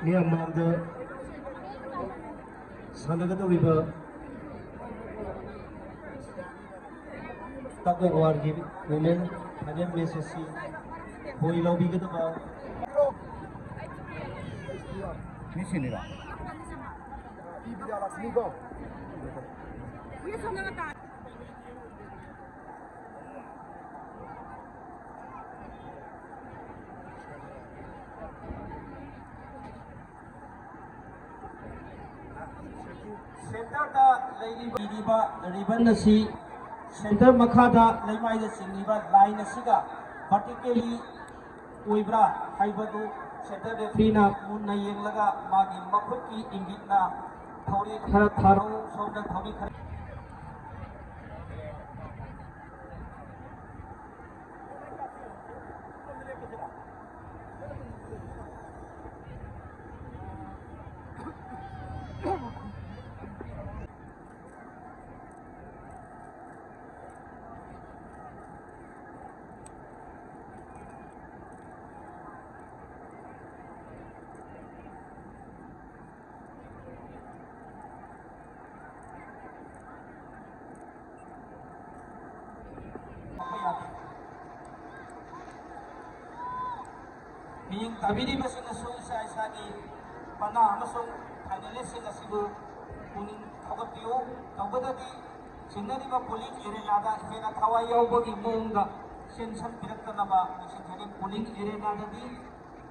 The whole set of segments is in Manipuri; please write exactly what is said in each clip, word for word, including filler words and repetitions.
ꯃꯤꯌꯥꯝ ꯃꯥꯡꯗ ꯁꯥꯟꯅꯒꯗꯧꯔꯤꯕ ꯇꯒ ꯋꯥꯔꯒꯤ ꯋꯨꯃꯦꯟ ꯐꯥꯏꯅꯦꯜ ꯃꯦꯆ ꯑꯁꯤ ꯈꯣꯏ ꯂꯧꯕꯤꯒꯗꯕ ꯃꯤꯁꯤꯅꯤꯔ? ꯁꯦꯟꯇꯔꯗ ꯂꯩꯔꯤꯕ, ꯂꯩꯔꯤꯕ ꯔꯤꯕꯟ ꯑꯁꯤ ꯁꯦꯟꯇꯔ ꯃꯈꯥꯗ ꯂꯩꯃꯥꯏꯗ ꯆꯤꯡꯂꯤꯕ ꯂꯥꯏꯟ ꯑꯁꯤꯒ ꯚꯔꯇꯤꯀꯦꯂꯤ ꯑꯣꯏꯕ꯭ꯔꯥ ꯍꯥꯏꯕꯗꯨ ꯁꯦꯟꯇꯔ ꯔꯦꯐ꯭ꯔꯤꯅ ꯃꯨꯟꯅ ꯌꯦꯡꯂꯒ ꯃꯥꯒꯤ ꯃꯈꯨꯠꯀꯤ ꯏꯪꯒꯤꯠꯅ ꯊꯧꯔꯤ ꯈꯔ ꯊꯥꯔꯛꯎ, ꯁꯣꯝꯗ ꯊꯧꯔꯤ ꯈꯔ ꯃꯤꯠꯌꯦꯡ ꯇꯥꯕꯤꯔꯤꯕꯁꯤꯡꯅꯁꯨ ꯏꯁꯥ ꯏꯁꯥꯒꯤ ꯄꯅꯥ ꯑꯃꯁꯨꯡ ꯐꯥꯏꯅꯦꯂꯤꯁꯁꯤꯡ ꯑꯁꯤꯕꯨ ꯄꯨꯛꯅꯤꯡ ꯊꯧꯒꯠꯄꯤꯌꯨ꯫ ꯇꯧꯕꯗꯗꯤ ꯆꯤꯡꯅꯔꯤꯕ ꯄꯣꯂꯤꯡ ꯑꯦꯔꯦꯅꯥꯗ ꯍꯦꯟꯅ ꯊꯋꯥꯏ ꯌꯥꯎꯕꯒꯤ ꯃꯑꯣꯡꯗ ꯁꯦꯟꯁꯟ ꯄꯤꯔꯛꯇꯅꯕ ꯉꯁꯤꯟꯖꯔꯤ꯫ ꯄꯣꯂꯤꯡ ꯑꯦꯔꯦꯅꯥꯗꯗꯤ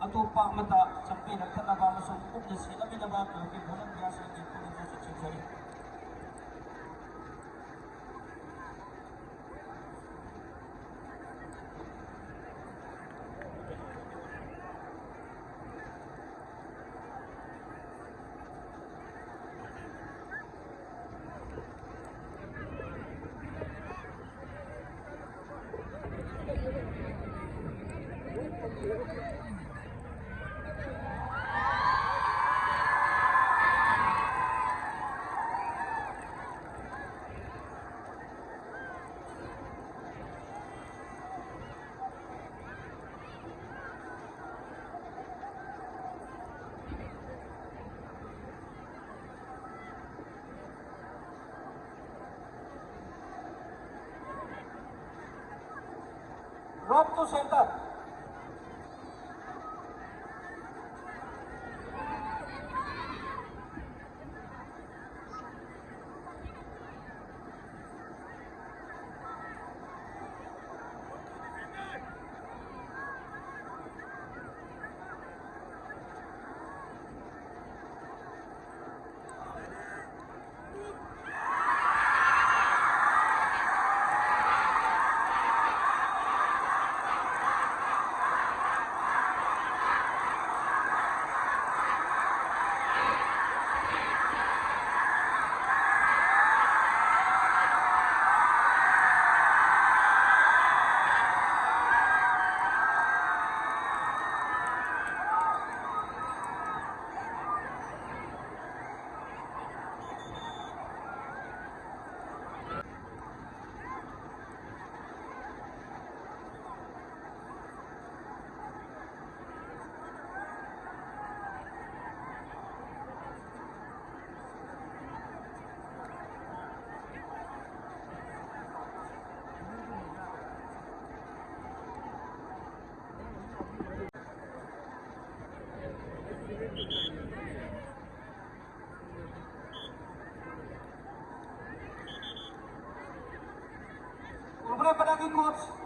ꯑꯇꯣꯞꯄ ꯑꯃꯠꯇ ꯆꯪꯕꯤꯔꯛꯇꯅꯕ ꯑꯃꯁꯨꯡ ꯀꯨꯞꯅ ꯁꯦꯟꯅꯕꯤꯅꯕ ꯀ꯭ꯂꯕꯀꯤ ꯚꯣꯂꯨꯟꯇꯤꯌꯥꯔꯁꯤꯡꯒꯤ ꯄꯨꯛꯅꯤꯡ ꯊꯧꯒꯠꯆꯔꯤ꯫ Rope to center. Ubra pada di coach.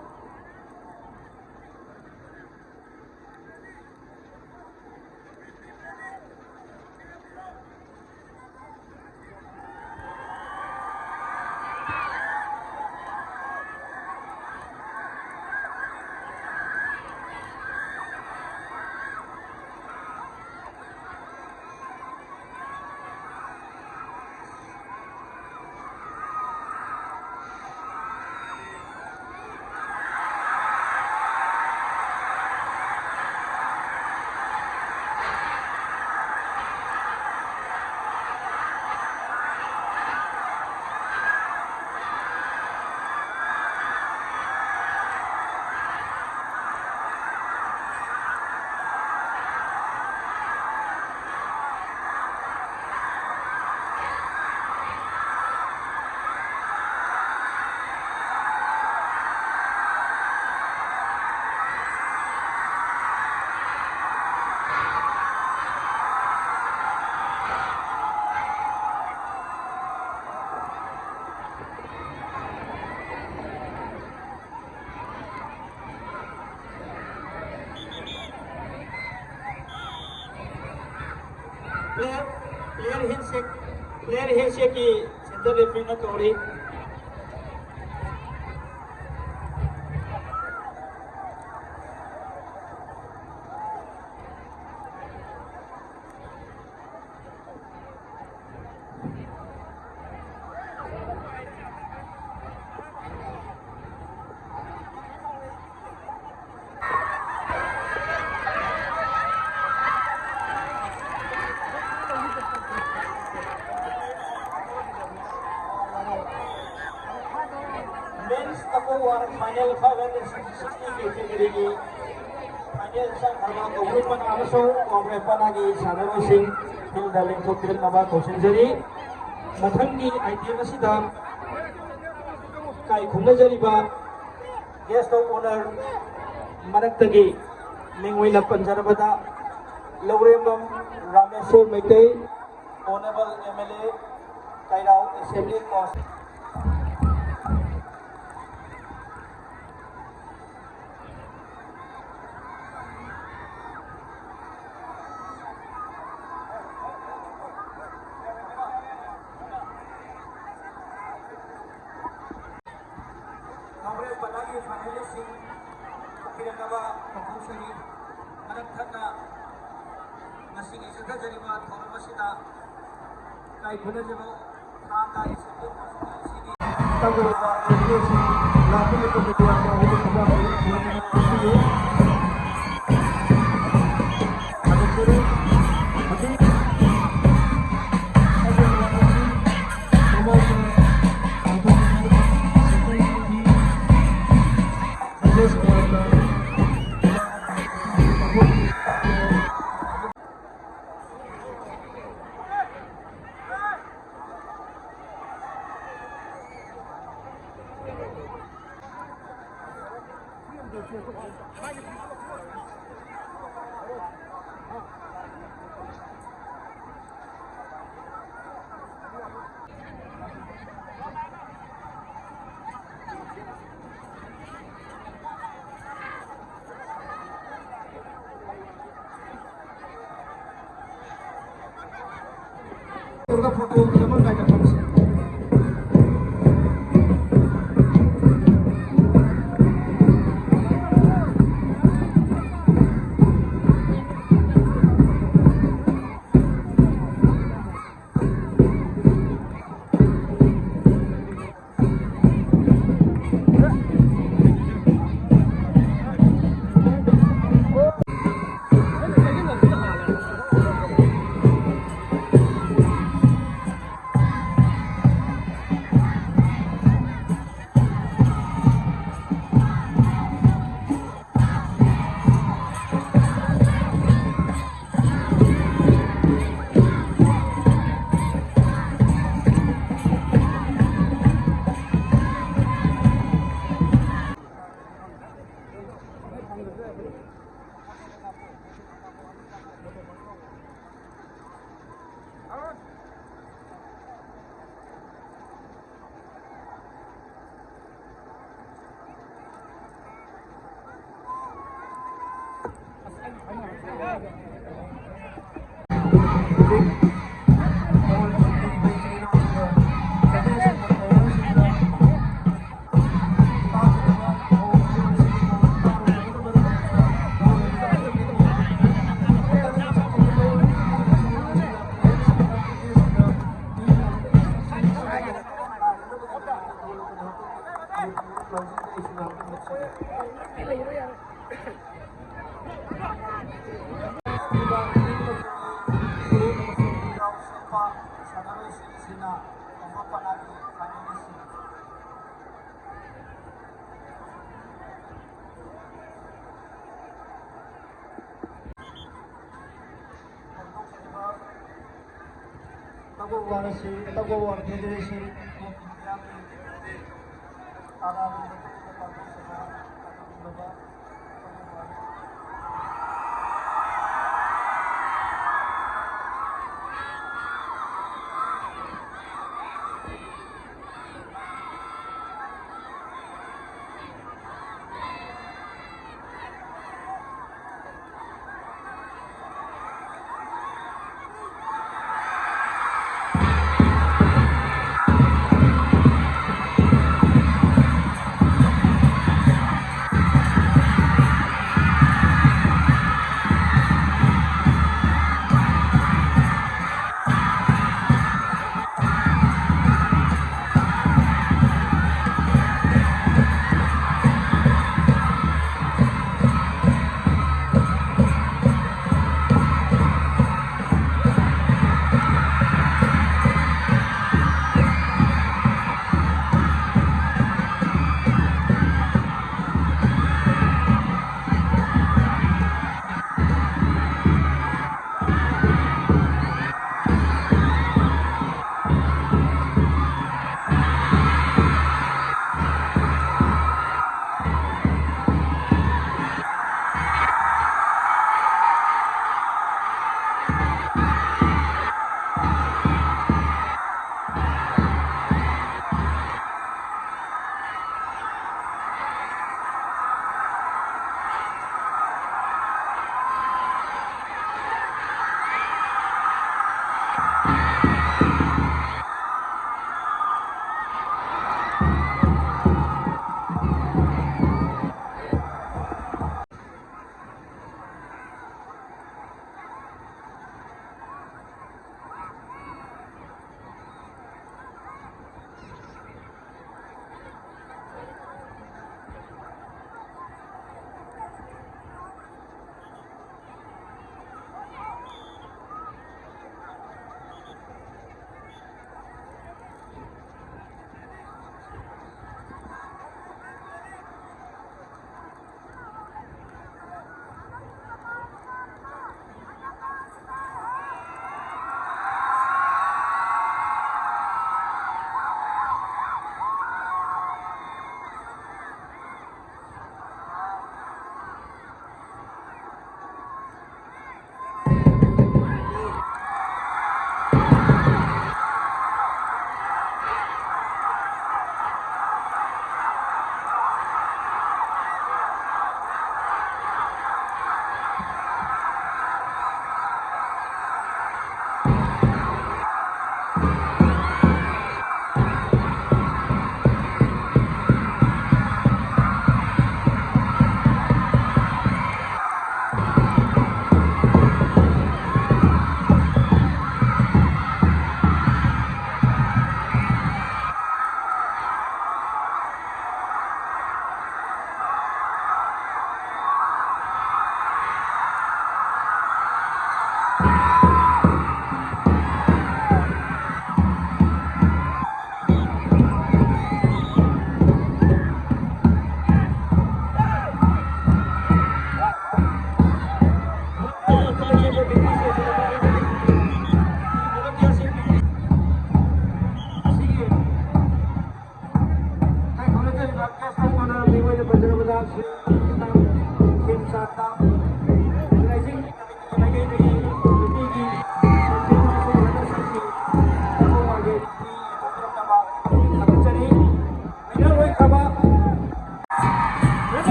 Player, player handshake, player handshake ꯀꯤ center referee ꯅ ꯇꯧꯔꯤ꯫ Men's Tug of War final five hundred sixty category ꯒꯤ final ꯆꯪꯈ꯭ꯔꯕ ꯀꯧꯕ꯭ꯔꯨ ꯄꯅꯥ ꯑꯃꯁꯨꯡ ꯋꯥꯡꯕ꯭ꯔꯦꯜ ꯄꯅꯥꯒꯤ ꯁꯥꯟꯅꯔꯣꯏꯁꯤꯡ field ꯗ ꯂꯦꯡꯊꯣꯛꯄꯤꯔꯛꯅꯕ ꯀꯧꯁꯤꯟꯖꯔꯤ꯫ ꯃꯊꯪꯒꯤ item ꯑꯁꯤꯗ ꯏꯀꯥꯏ ꯈꯨꯝꯅꯖꯔꯤꯕ guest of honour ꯃꯔꯛꯇꯒꯤ ꯃꯤꯡ ꯑꯣꯏꯅ ꯄꯟꯖꯔꯕꯗ, ꯂꯧꯔꯦꯝꯕꯝ Rameshwor Meitei, Honourable M L A, ꯀꯩꯔꯥꯎ Assembly Constituency꯫ ꯉꯥꯎꯔꯦ ꯄꯅꯥꯒꯤ finalist ꯁꯤꯡ ꯊꯣꯛꯄꯤꯔꯛꯅꯕ ꯀꯧꯊꯣꯛꯆꯔꯤ꯫ ꯃꯔꯛ ꯊꯠꯅ ꯉꯁꯤꯒꯤ ꯆꯠꯊꯖꯔꯤꯕ ꯊꯧꯔꯝ ꯑꯁꯤꯗ ꯏꯀꯥꯏ ꯈꯨꯝꯅꯖꯕ ꯊꯥꯡꯒ Assembly Constituency ꯒꯤ ꯇꯧꯔꯤꯕ ꯂꯥꯛꯄꯤꯔꯤꯕ ꯃꯤꯌꯥꯝ ꯑꯍꯨꯝ ꯊꯕꯛ ꯑꯃ ꯄꯤꯕꯤꯌꯨ꯫ ꯇꯧꯔꯒ ꯐꯣꯇꯣꯒꯤꯗꯃꯛ ꯉꯥꯏꯅꯐꯝꯁꯦ꯫ Tug of War ꯑꯁꯤ Tug of War Federation of India ꯒꯤ ꯇꯔꯥꯅꯤꯊꯣꯏ ꯄꯥꯡꯊꯣꯛꯆꯕ ꯑꯗꯨꯒꯨꯝꯂꯕ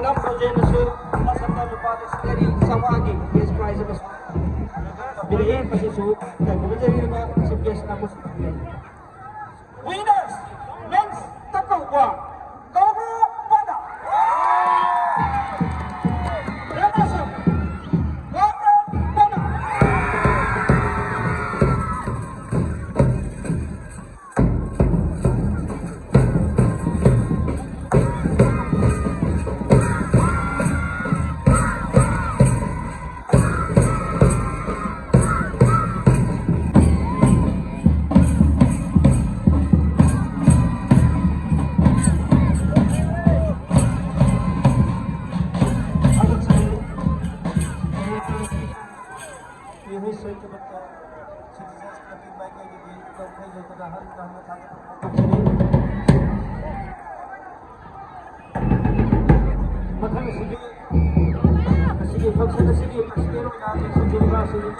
ꯂꯝ ꯄ꯭ꯔꯣꯖꯦꯛꯅꯁꯨ ꯃꯁꯝꯅ ꯂꯨꯄꯥ ꯂꯤꯁꯤꯡ ꯃꯔꯤ ꯆꯥꯝꯃꯉꯥꯒꯤ cash prize ꯑꯃꯁꯨ ꯄꯤꯔꯛꯏ꯫ ꯃꯁꯤꯁꯨ ꯇꯧꯕꯤꯖꯔꯤꯕ chief guest ꯑꯃꯁꯨ ꯄꯤꯔꯛꯏ꯫ Winners, men's ꯇ ꯀꯧꯕ ꯀꯧꯕ꯭ꯔꯨ ꯄꯅꯥ꯫ ꯔꯃꯁꯨ ꯀꯧꯕ꯭ꯔꯨ ꯄꯅꯥ꯫ ꯃꯤꯑꯣꯏ ꯁꯣꯏꯗꯕ ꯀꯌꯥ citizens club ꯀꯤ ꯃꯥꯏꯀꯩꯗꯒꯤ ꯂꯧꯈꯩ ꯂꯩꯇꯅ ꯍꯟꯅ ꯍꯟꯅ ꯊꯥꯒꯠꯄ ꯐꯣꯡꯗꯣꯛꯆꯔꯤ꯫ ꯃꯊꯪ ꯑꯁꯤꯒꯤ, ꯑꯁꯤꯒꯤ function ꯑꯁꯤꯒꯤ president ꯑꯣꯏꯅ ꯂꯦꯡꯁꯤꯟꯕꯤꯔꯤꯕ ꯑꯁꯤꯒꯤ